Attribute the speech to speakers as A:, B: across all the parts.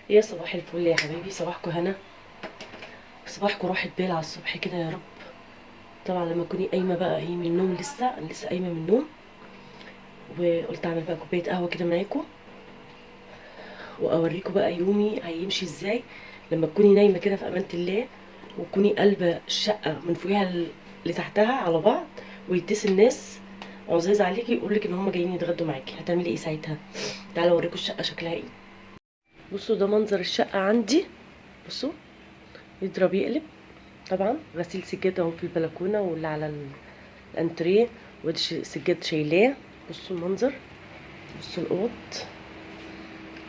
A: يا صباح الفل يا حبايبي، صباحكم هنا، صباحكم راحة بال على الصبح كده يا رب. طبعا لما تكوني قايمة بقى ايه من النوم، لسه انا لسه قايمة من النوم، وقلت اعمل بقى كوباية قهوة كده معاكم واوريكم بقى يومي هيمشي ازاي. لما تكوني نايمة كده في امانه الله وتكوني قلبه الشقة من فوقيها لتحتها على بعض، ويتصل ناس عزاز عليكي يقولك ان هم جايين يتغدوا معاكي، هتعملي ايه ساعتها؟ تعالوا اوريكم الشقة شكلها ايه. بصوا ده منظر الشقة عندي، بصوا يضرب يقلب. طبعا غسيل سجاد اهو في البلكونه واللي على الانتريه، ودي سجاد شايلاه. بصوا المنظر، بصوا الاوض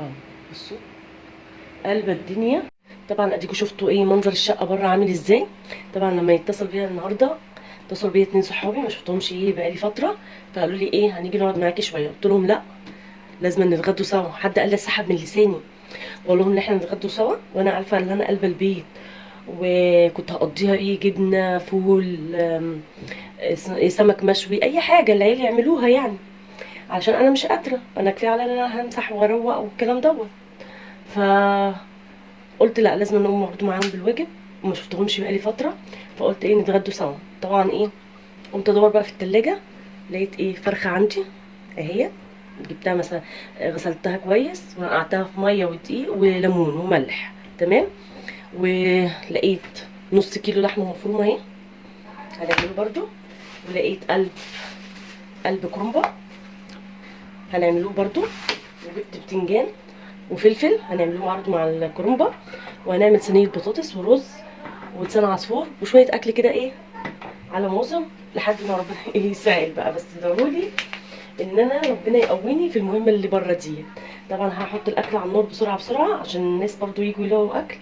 A: اهو، بصوا قلب الدنيا. طبعا اديكوا شفتوا ايه منظر الشقة بره عامل ازاي. طبعا لما يتصل بيا النهارده، اتصلوا بيا 2 صحابي ما شفتهمش ايه بقالي فترة، فقالوا لي ايه هنيجي نقعد معاكي شوية. قلت لهم لا، لازم نتغدوا سوا. حد قال لي سحب من لساني، بقول لهم ان احنا نتغدوا سوا، وانا عارفه ان انا قلب البيت وكنت هقضيها ايه جبنه فول، سمك مشوي، اي حاجة العيال يعملوها يعني، عشان انا مش قادرة، انا كفاية عليا ان انا همسح واروق والكلام دوت. ف قلت لا لازم نقوم برضه معاهم بالواجب، وما شفتهمش بقالي فترة، فقلت ايه نتغدوا سوا. طبعا ايه قمت ادور بقى في التلاجة، لقيت ايه فرخة عندي اهي، جبتها مثلا غسلتها كويس ونقعتها في مية ودقيق وليمون وملح، تمام. ولقيت نص كيلو لحمه مفرومه اهي هنعمله برضو، ولقيت قلب كرنبه هنعملوه برضو، وجبت بتنجان وفلفل هنعملوه برضو مع الكرنبه، وهنعمل صينية بطاطس ورز ولسان عصفور وشوية اكل كده ايه على موسم لحد ما ربنا يسهل بقى. بس ادعولي ان انا ربنا يقويني في المهمة اللي بره دي. طبعا هحط الاكل على النار بسرعة بسرعة عشان الناس برضو يجوا يلاقوا اكل،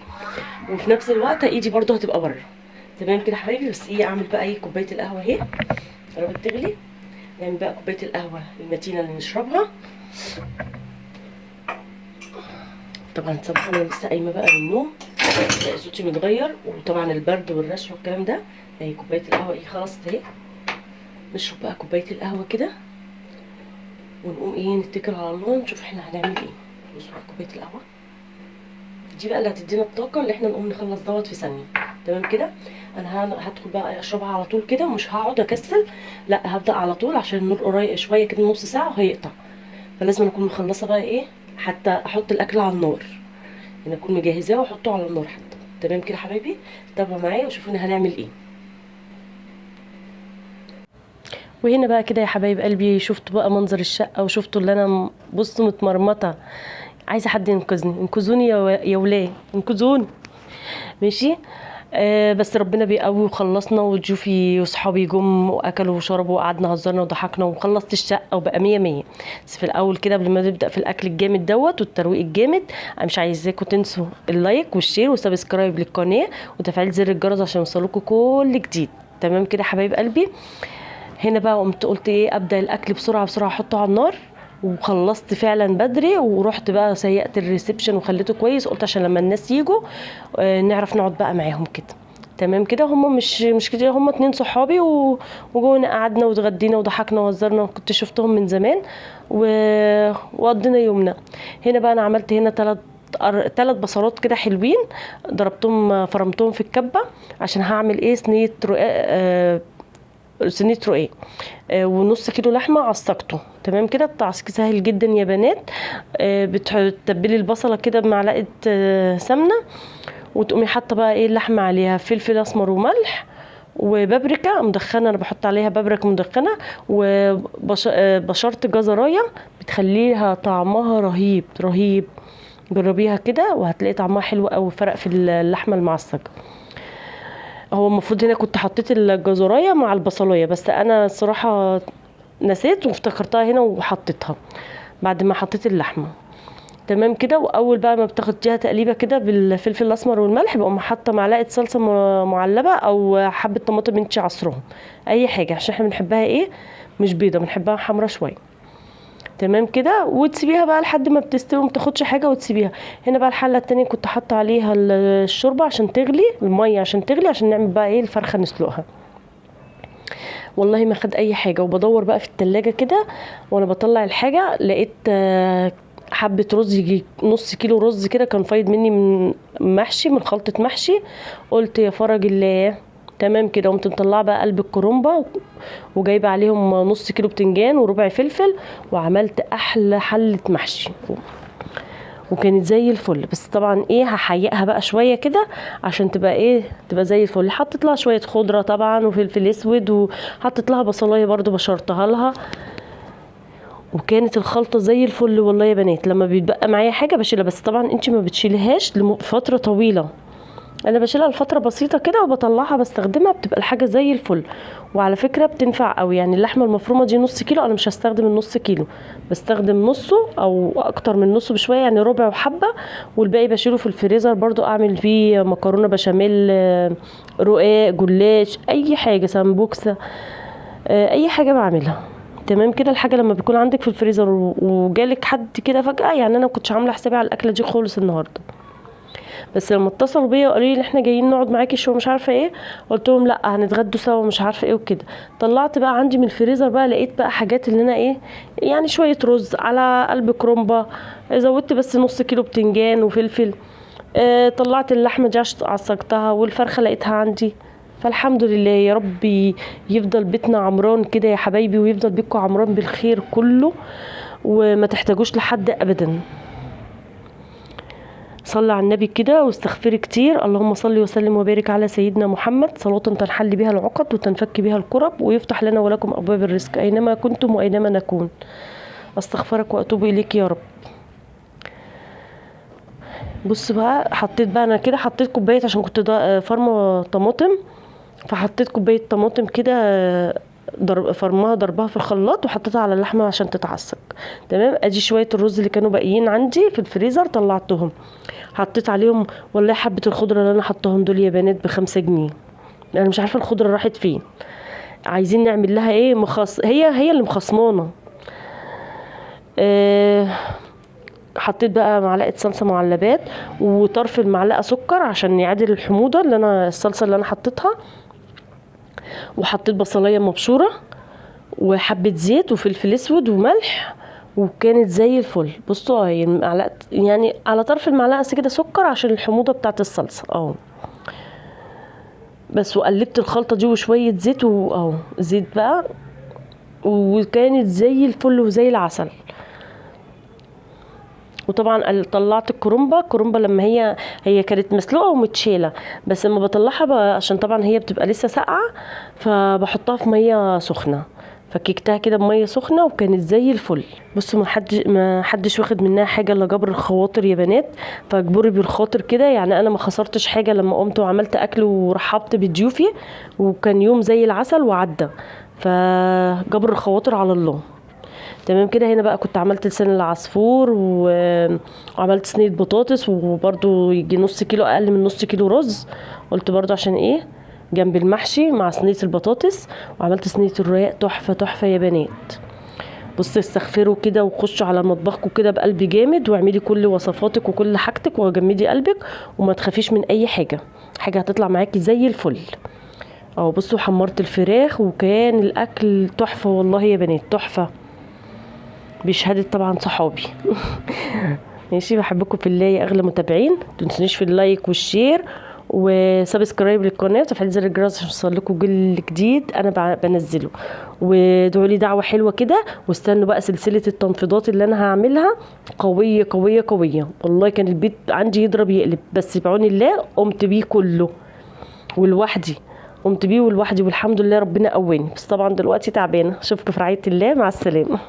A: وفي نفس الوقت ايدي برضو هتبقى بره، تمام كده حبايبي. بس ايه اعمل بقى ايه كوباية القهوة اهي قربت تغلي، نعمل بقى كوباية القهوة المتينة اللي نشربها. طبعا صباح انا لسه قايمة بقى من النوم، صوتي متغير، وطبعا البرد والرش والكلام ده. اهي كوباية القهوة ايه خلصت اهي، نشرب بقى كوباية القهوة كده ونقوم ايه نتكل على الله نشوف احنا هنعمل ايه. بصوا بقى كوباية القهوة دي بقى اللي هتدينا الطاقة اللي احنا نقوم نخلص دوت في ثانية، تمام كده. انا هدخل بقى اشربها على طول كده، ومش هقعد اكسل، لا هبدا على طول عشان النور قريب شوية كده نص ساعة وهيقطع، فلازم اكون مخلصة بقى ايه حتى احط الاكل على النار، يعني اكون مجهزاه واحطه على النار حتى، تمام كده حبايبي. تابعوا معايا وشوفونا هنعمل ايه. وهنا بقى كده يا حبايب قلبي شفتوا بقى منظر الشقة، وشفتوا اللي انا بصوا متمرمطه، عايزه حد ينقذني، انقذوني يا ولاد، انقذوني، ماشي. بس ربنا بيقوي وخلصنا، وضيوفي وصحابي جم واكلوا وشربوا وقعدنا هزرنا وضحكنا وخلصت الشقة وبقى 100 100. بس في الاول كده قبل ما نبدا في الاكل الجامد دوت والترويق الجامد، انا مش عايزاكم تنسوا ال like وال share و subscribe للقناة وتفعيل زر الجرس عشان يوصلكم كل جديد، تمام كده حبايب قلبي. هنا بقى قمت قلت ايه ابدا الاكل بسرعة بسرعة احطه على النار، وخلصت فعلا بدري، ورحت بقى سيقت ال reception وخليته كويس، قلت عشان لما الناس يجوا نعرف نقعد بقى معاهم كده، تمام كده. هم مش كتير، هم 2 صحابي وجونا قعدنا واتغدينا وضحكنا وهزرنا، وكنت شفتهم من زمان وقضينا يومنا. هنا بقى انا عملت هنا 3 بصلات كده حلوين، ضربتهم فرمتهم في الكبه عشان هعمل ايه صينية رقاق، صينية رقاق، ونص كيلو لحمه عصقته، تمام كده. التعصيق سهل جدا يا بنات، بتتبلي البصله كده بمعلقه، سمنه، وتقومي حاطه بقى ايه اللحمة عليها فلفل اسمر وملح وبابريكا مدخنه، انا بحط عليها بابريكا مدخنه وبشرت جزرايه، بتخليها طعمها رهيب رهيب. جربيها كده وهتلاقي طعمها حلو قوي، فرق في اللحمة المعصجه. هو المفروض هنا كنت حطيت الجزرايه مع البصلايه، بس انا الصراحة نسيت وافتكرتها هنا وحطيتها بعد ما حطيت اللحمة، تمام كده. واول بقى ما بتاخديها تقليبه كده بالفلفل الاسمر والملح، بقوم حاطه معلقه صلصه معلبه او حبه طماطم انتي عصرهم، اي حاجة عشان احنا بنحبها ايه مش بيضة، بنحبها حمرا شوية، تمام كده. وتسيبيها بقى لحد ما بتستوي وما تاخدش حاجة وتسيبيها. هنا بقى الحلة التانية كنت حاطه عليها الشوربة عشان تغلي المية، عشان تغلي عشان نعمل بقى ايه الفرخه نسلقها. والله ما خد اي حاجة، وبدور بقى في التلاجة كده وانا بطلع الحاجة لقيت حبه رز، يجي نص كيلو رز كده كان فايض مني من محشي، من خلطه محشي. قلت يا فرج الله، تمام كده. قمت مطلعه بقى قلب الكرنبه وجايبه عليهم نص كيلو بتنجان وربع فلفل، وعملت احلى حله محشي وكانت زي الفل. بس طبعا ايه، هحيقها بقى شوية كده عشان تبقى ايه، تبقى زي الفل. حطيت لها شوية خضرة طبعا وفلفل اسود، وحطيت لها بصلايه برده بشرتها لها، وكانت الخلطة زي الفل والله يا بنات. لما بيتبقى معايا حاجة بشيلها، بس طبعا انت ما بتشيلهاش لفترة طويلة، انا بشيلها لفترة بسيطة كده وبطلعها بستخدمها، بتبقى الحاجة زي الفل. وعلى فكرة بتنفع قوي، يعني اللحمة المفرومه دي نص كيلو، انا مش هستخدم النص كيلو، بستخدم نصه او اكتر من نصه بشوية، يعني ربع وحبه، والباقي بشيله في الفريزر برضو، اعمل فيه مكرونه بشاميل، رقاق، جلاش، اي حاجة، سمبوكسه، اي حاجة بعملها. تمام كده. الحاجة لما بيكون عندك في الفريزر وجالك حد كده فجاة، يعني انا ما كنتش عامله حسابي على الاكلة دي خالص النهارده، بس لما اتصلوا بيا وقالوا لي ان احنا جايين نقعد معاكي شوية مش عارفه ايه، قلت لهم لا هنتغدوا سوا مش عارفه ايه وكده. طلعت بقى عندي من الفريزر بقى، لقيت بقى حاجات اللي انا ايه، يعني شوية رز على قلب كرنبه، زودت بس نص كيلو بتنجان وفلفل، طلعت اللحمة دي عصقتها، والفرخه لقيتها عندي. فالحمد لله يا رب يفضل بيتنا عمران كده يا حبايبي، ويفضل بيتكم عمران بالخير كله، وما تحتاجوش لحد ابدا. صلي على النبي كده واستغفري كتير. اللهم صل وسلم وبارك على سيدنا محمد، صلاة تنحل بها العقد وتنفك بها الكرب، ويفتح لنا ولكم أبواب الرزق أينما كنتم وأينما نكون. أستغفرك وأتوب إليك يا رب. بص بقى، حطيت بقى أنا كده، حطيت كوباية عشان كنت فرمة طماطم، فحطيت كوباية طماطم كده فرمها ضربها في الخلاط، وحطيتها على اللحمة عشان تتعصج. تمام. ادي شوية الرز اللي كانوا باقيين عندي في الفريزر طلعتهم، حطيت عليهم والله حبه الخضرة اللي انا حطاهم دول يا بنات ب5 جنيه. انا مش عارفه الخضرة راحت فين، عايزين نعمل لها ايه، هي اللي مخصمانه. حطيت بقى معلقه صلصه معلبات وطرف المعلقة سكر عشان يعادل الحموضة اللي انا الصلصه اللي انا حطيتها، وحطيت بصلايه مبشوره وحبه زيت وفلفل اسود وملح، وكانت زي الفل. بصوا اهي معلقه، يعني على طرف المعلقة كده سكر عشان الحموضة بتاعه الصلصه اهو بس. وقلبت الخلطة دي وشوية زيت واهو زيت بقى، وكانت زي الفل وزي العسل. وطبعا طلعت الكرنبه، الكرنبه لما هي كانت مسلوقة ومتشيله، بس لما بطلعها عشان طبعا هي بتبقى لسه ساقعه، فبحطها في مية سخنة، فككتها كده بميه سخنة وكانت زي الفل. بصوا ما حدش واخد منها حاجة الا جبر الخواطر يا بنات، فاجبري بالخاطر كده. يعني انا ما خسرتش حاجة لما قمت وعملت اكل ورحبت بضيوفي، وكان يوم زي العسل وعدى، فجبر الخواطر على الله. تمام كده. هنا بقى كنت عملت لسان العصفور وعملت صينية بطاطس، وبرده يجي نص كيلو، اقل من نص كيلو رز، قلت برده عشان ايه جنب المحشي مع صينية البطاطس. وعملت صينية الرقاق تحفة تحفة يا بنات. بصوا استغفروا كده وخشوا على مطبخكم كده بقلب جامد، واعملي كل وصفاتك وكل حاجتك، وجمدي قلبك وما تخافيش من اي حاجة، حاجة هتطلع معاكي زي الفل. اهو بصوا حمرت الفراخ وكان الاكل تحفة والله يا بنات، تحفة بشهادة طبعا صحابي. ماشي، بحبكم في الله يا اغلى متابعين. متنسونيش في ال like وال share و subscribe للقناة وتفعيل زر الجرس عشان يوصل كل جديد انا بنزله. وادعوا لي دعوه حلوة كده، واستنوا بقى سلسلة التنفيضات اللي انا هعملها قوية قوية قوية والله. كان البيت عندي يضرب يقلب، بس بعون الله قمت بيه كله ولوحدي، قمت بيه ولوحدي والحمد لله ربنا قواني. بس طبعا دلوقتي تعبانة. اشوفكم في رعاية الله، مع السلامة.